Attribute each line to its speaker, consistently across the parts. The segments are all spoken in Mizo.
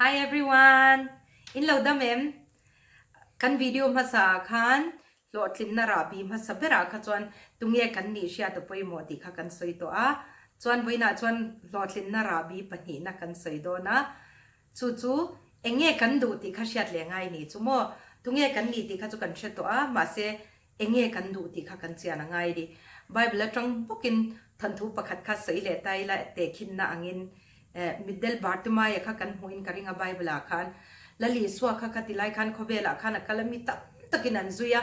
Speaker 1: Hi everyone! In lo dam em? Kan video hmasa ah khan hlawhtlinna rahbi hmasa berah kha chuan tunge kan nih hriat a pawimawh tih kha kan sawi tawh a. Chuan vawiinah chuan hlawhtlinna rahbi pahnihna kan sawi dawn a. Chu chu enge kan duh tih kha hriat leh ngai ni chu maw? Tunge kan nih tih kha chu kan hre tawh a, mahse Enge kan duh tih kha kan chian a ngai ni. Bible atang bawkin thanthu pakhat kha sawi leh ta ila tehkhinna angin Mitdel Bartimaia kha kan hmuhin ka ring a Bible ah khan Lal Isua kha kha tilai khan khawvelah khan a kal a mi tam takin an zui a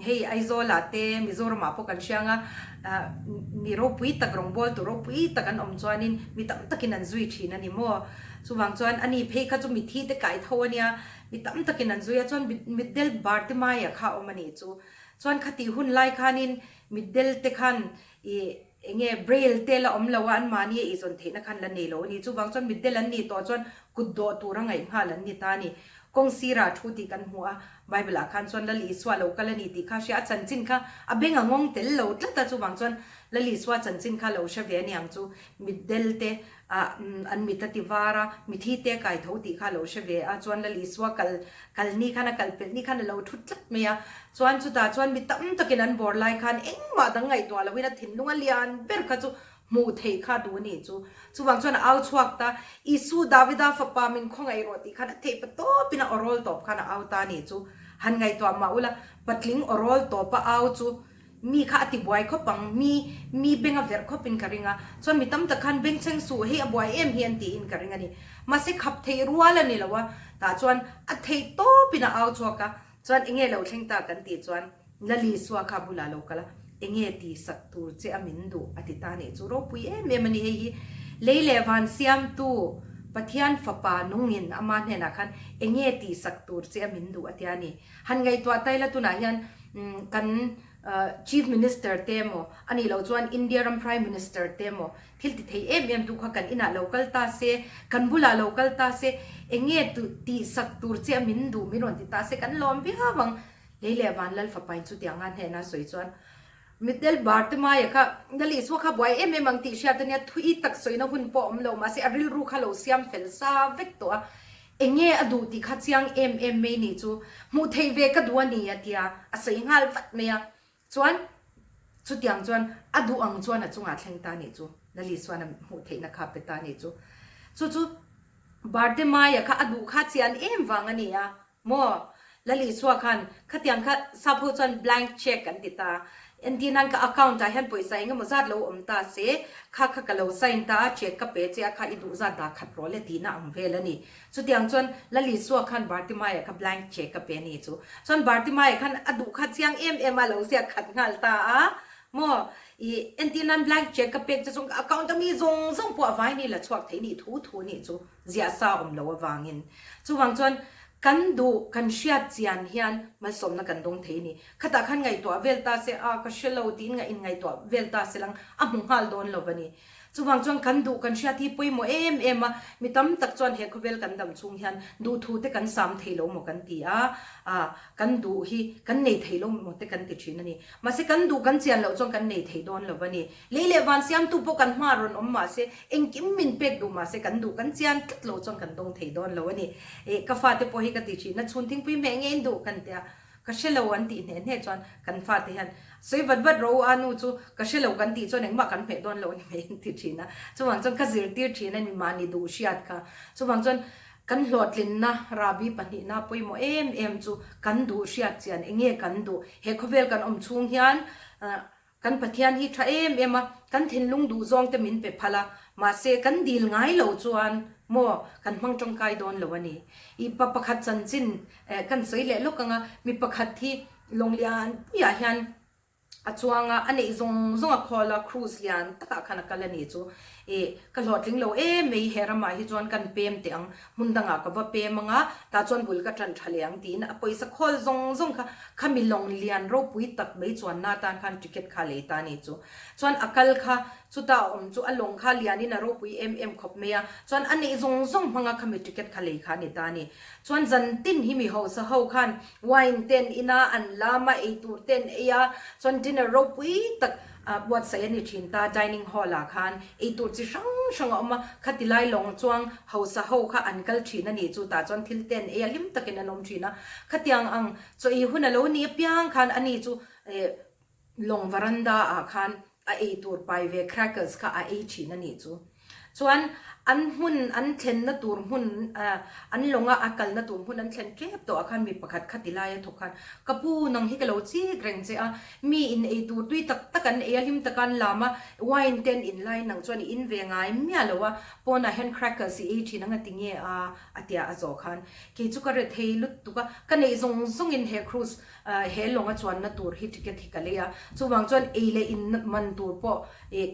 Speaker 1: hei Aizawl ah te Mizoram ah pawh kan hriang a mi ropui tak rawngbawltu ropui tak an awm chuanin mi tam takin an zui thin a ni maw. Chuvang chuan ani phei kha chu mithi te kai tho a nia. Mi tam takin an zui a, chuan mitdel Bartimaia kha a awm a nih chu. Chuan khatih hun lai khanin mitdel te khan ih enge braille te la awm lo a, anmahni a ihzawn theihna khan la nei lo a ni. Chuvang chuan mitdel an nih tawh chuan kut dawh tura ngaih nghal an ni ta a ni. Kawng sirah thu tih kan hmu a, Bible ah khan chuan Lal Isua lo kal a ni tih kha hria, a chanchin kha a beng a ngawng tel lo tlat a, chuvang chuan Lal Isua chanchin kha lo hre ve a niang chu mitdel te Ah, an mit a ti var a, mithi te kai tho tih kha a lo hre ve a, chuan Lal Isua kal kal ni khan a kal pelh ni khan a lo thut tlat mai a, chuan chutah chuan mi tam takin an bawr lai khan engmah dang ngaihtuah loin a thinlung a lian ber kha chu hmuh theih kha a duh a nih chu. Chuvang chuan a au chhuak ta, Isu Davida fapa min khawngaih rawh tih khan a theih pa tawpin a awrawl tawp khan a au ta a nih chu. Han ngaihtuah mah ula, patling awrawl tawpa au chu Mi kha a ti buai khawp ang, mi mi beng a verh khawpin ka ring a, chuan mi tam tak khan bengchheng suh hei a buai em hi an tiin ka ring a ni. Mahse khap theih rual a ni lo a, tah chuan a theih tawpin a au chhuak a, chuan enge lo thleng ta kan tih chuan Lalisua kha bulah lo kal a, enge ti sak tur che a min duh a ti ta nih chu ropui em em a ni hei hi lei leh van siamtu Pathian fapa nungin ama hnenah khan enge ti sak tur che a min duh a tia a ni. Han ngaihtuah taila tunah hian kan Chief Minister te emaw a nih loh chuan India ram Prime Minister te emaw thil ti thei em em tu kha kan inah lo kal ta se, kan bulah lo kal ta se, eng nge tihsak tur che a min duh min rawn ti ta se kan lawm viau ang. Lei leh van Lal Fapain chutianga hnena sawi chuan Mitdel Bartimaia kha Lal Isua kha buai em em ang tih hriat a nia, thui tak sawina hun pawh a awm lo mahse a rilru kha lo siam fel sa vek tawh a, Enge a duh tih kha chiang em em mai nih chu hmuh theih ve ka duh a ni a tia a sawi nghal vat mai a. Chuan chutiang chuan a duh ang chuan a chungah thleng ta nih chu Lali chuan a hmuh theihna kha a pe ta nih chu. Chu chu Bartimaia kha a duh kha chian em vang a ni a maw? Lali Isua khan khatiang kha sap ho chuan blank check an ti ta. Entir nan ka account ah hian pawisa eng emaw zat lo awm ta se, kha kha ka lo sign ta a, check ka pe che a kha i duh zat dah khat rawh le tihna ang vel a ni. Chutiang chuan Lal Isua khan Bartimaia kha blank check a pe a ni chu. Chuan Bartimaia khan a duh kha chiang em em a lo ziak khat nghal ta a, maw i entir nan blank check ka pek che chuan ka account a mi zawng zawng pawh a vai ni la chhuak thei nih thu thu nih chu ziah sa awm lo avangin. Chuvang chuan Kan duh, kan hriat chian hian malsawmna kan dawng thei a ni. Khatah khan ngaihtuah vel ta se, a ka hre lo tiin ngaih inngaihtuah vel ta se lang a hmu nghal dawn lo a ni. Chuvang chuan kan duh, kan hriat hi pawimawh em em a, mi tam tak chuan he khawvel kan dam chhung hian duhthu te kan sam thei lo maw kan ti a, a kan duh hi kan nei thei lo maw te kan ti thin a ni. Mahse kan duh kan chian loh chuan kan nei thei dawn lo a ni. Lei leh van siamtu pawh kan hma rawn awm mahse, engkim min pek duh mahse kan duh kan chian tlat lo chuan kan dawng thei dawn lo a ni. Ih, ka fate pawh hi ka ti thin a, chhun thingpui hmeh nge in duh kan tia, ka hre lo an tih hneh hneh chuan kan fate hian sawi vat vat rawh u a nu chu ka hre lo kan tih chuan engmah kan hmeh dawn lo a ni mai an ti thin a. Chuvang chuan ka zirtir thin a ni mahni duh hriat kha. Chuvang chuan kan hlawhtlinna rahbi pahnihna pawimawh em em chu kan duh hriat chian enge kan duh he khawvel kan awm chhung hian Kan Pathian hi tha em em a, kan thinlung duh zawng te min pe phal a, mahse kan dil ngai lo chuan maw kan hmang tangkai dawn lo a ni. I pa pakhat chanchin eh kan sawi leh lawk ang a, mi pakhat hi lawng lian puiah hian a chuang a, a neih zawng zawng a khawl a, cruise lian takah khan a kal a ni chu. I ka hlawhtling lo em mai he ramah hi chuan kan pem teh ang, hmun dangah ka va pem ang a, tah chuan bul ka tan tha leh ang tiin a pawisa khawl zawng zawng kha Khami lawng lian ropui tak mai chuanna atan khan ticket kha lei ta ni chu. Chuan a kal kha Chuta a awm chu a lawng kha lianin a ropui em em khawp mai a, chuan a neih zawng zawng hmanga khami ticket kha lei kha a ni ta a ni. Chuan zan tin hi mi hausa ho khan wine te an in a, an lam a, ei tur te an ei a, chuan dinner ropui tak buatsaih a ni thin ta, dining hall ah khan ei tur chi hrang hrang a awm a, khati lai lawng chuang hausa ho kha an kal thin a ni, chutah chuan thil te an ei a, hlim takin an awm thin a, khatiang ang chaw ei hun a lo ni apiang khan a ni chu Lawng varanda ah khan a ei tur pai ve crackers kha a ei thin a nih chu. Chuan an hmun an thlenna tur hmun an lawnga a kalna tur hmun an thlen tep tawh ah khan mi pakhat kha ti lai a thawk khan ka pu nang hi ka lo chik reng che a, mi in ei tur tui tak tak an ei a hlim taka an lam a, wine te an in lai nang chuan i in ve ngai miah lo a, pawnah hian crackers i ei thin ang a ti nge a a tia a zawh khan kei chu ka rethei lutuk a, ka neih zawng zawng in he cruise He lawnga chuanna tur hi ticket hi ka lei a, chuvang chuan ei leh in man tur pawh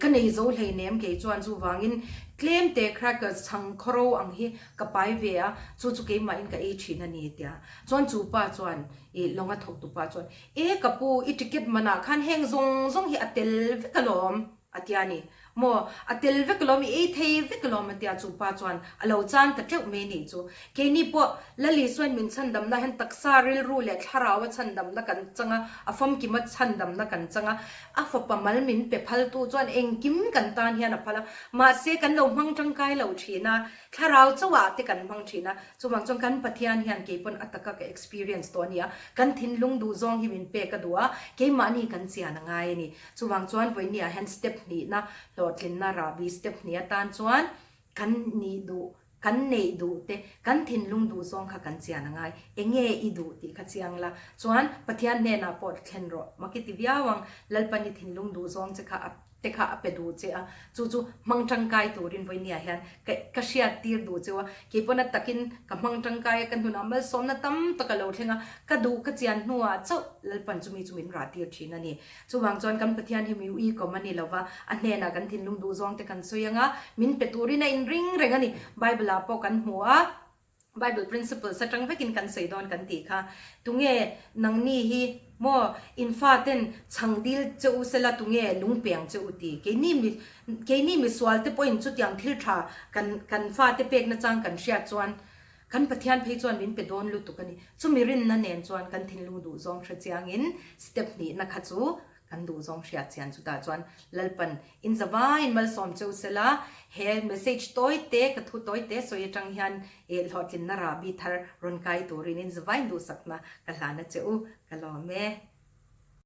Speaker 1: ka nei zo hleinem kei chuan chuvangin tlem te crackers chhang khawro ang hi ka pai ve a, chu chu keimahin ka ei thin a ni tia. Chuan chu pa chuan ih lawnga thawktu pa chuan e ka pu i ticket manah khan heng zawng zawng hi a tel vek alawm. A tia ni. Maw, a tel vek alawm, i ei thei vek alawm a tia chu pa chuan a lo chan ta teuh mai nih chu. Keini pawh Lali sawiin min chhandamna hian taksa rilru leh thlarau a chhandamna kan chang a, a famkima chhandamna kan chang a, a fapa mal min pe phaltu chuan engkim kan tan hian a phal a, mahse kan lo hmang tangkai lo thin a, thlarau chauhah te kan hmang thin a, chuvang chuan kan Pathian hian keipawn a taka ka experience tawh a nia, kan thinlung duhzawng hi min pek a duh a, keimahni kan chian a ngai a ni. Chuvang chuan vawinia hian step hnihna hlawhtlinna rahbi step hnih atan chuan kan nih duh, kan neih duh te, kan thinlung duh zawng kha kan chian a ngai. Enge i duh tih kha chiang la. Chuan Pathian hnenah pawh thlen rawh. Maki ti viau ang, Lalpan i thinlung duh zawng che kha a te kha a pe duh che a, chu chu hmang tangkai turin vawinia hian ka ka hriat tir duh cheu a. Keipawn a takin ka hmang tangkai a, ka hnunah malsawmna tam tak a lo thleng a, ka duh ka chian hnuah chauh Lalpan chumi chu min rah tir thin a ni. Chuvang chuan kan Pathian hi mi uikawm a ni lo va, a hnenah kan thinlung duh zawng te kan sawi ang a, min pe turin a inring reng a ni. Bible ah pawh kan hmu a, Bible principles atang vekin kan sawi dawn kan tih kha. Tunge nangni hi maw in faten chhang dil che u sela tunge lung peng che u ti? Keini mi keini misual te pawhin chutiang thil tha kan kan fate pekna chang kan hriat chuan Kan Pathian phei chuan min pe dawn lutuk a ni. Chumi rinna nen chuan kan thinlung duhzawng hre chiangin step hnihna kha chu kan duhzawng hriat chian chutah chuan Lalpan in zavaiin malsawm cheu sela he message tawi te ka thu tawi te sawi atang hian eh hlawhtlinna rahbi thar rawn kai turin in zavaiin duhsakna ka hlan a che u ka lawm e.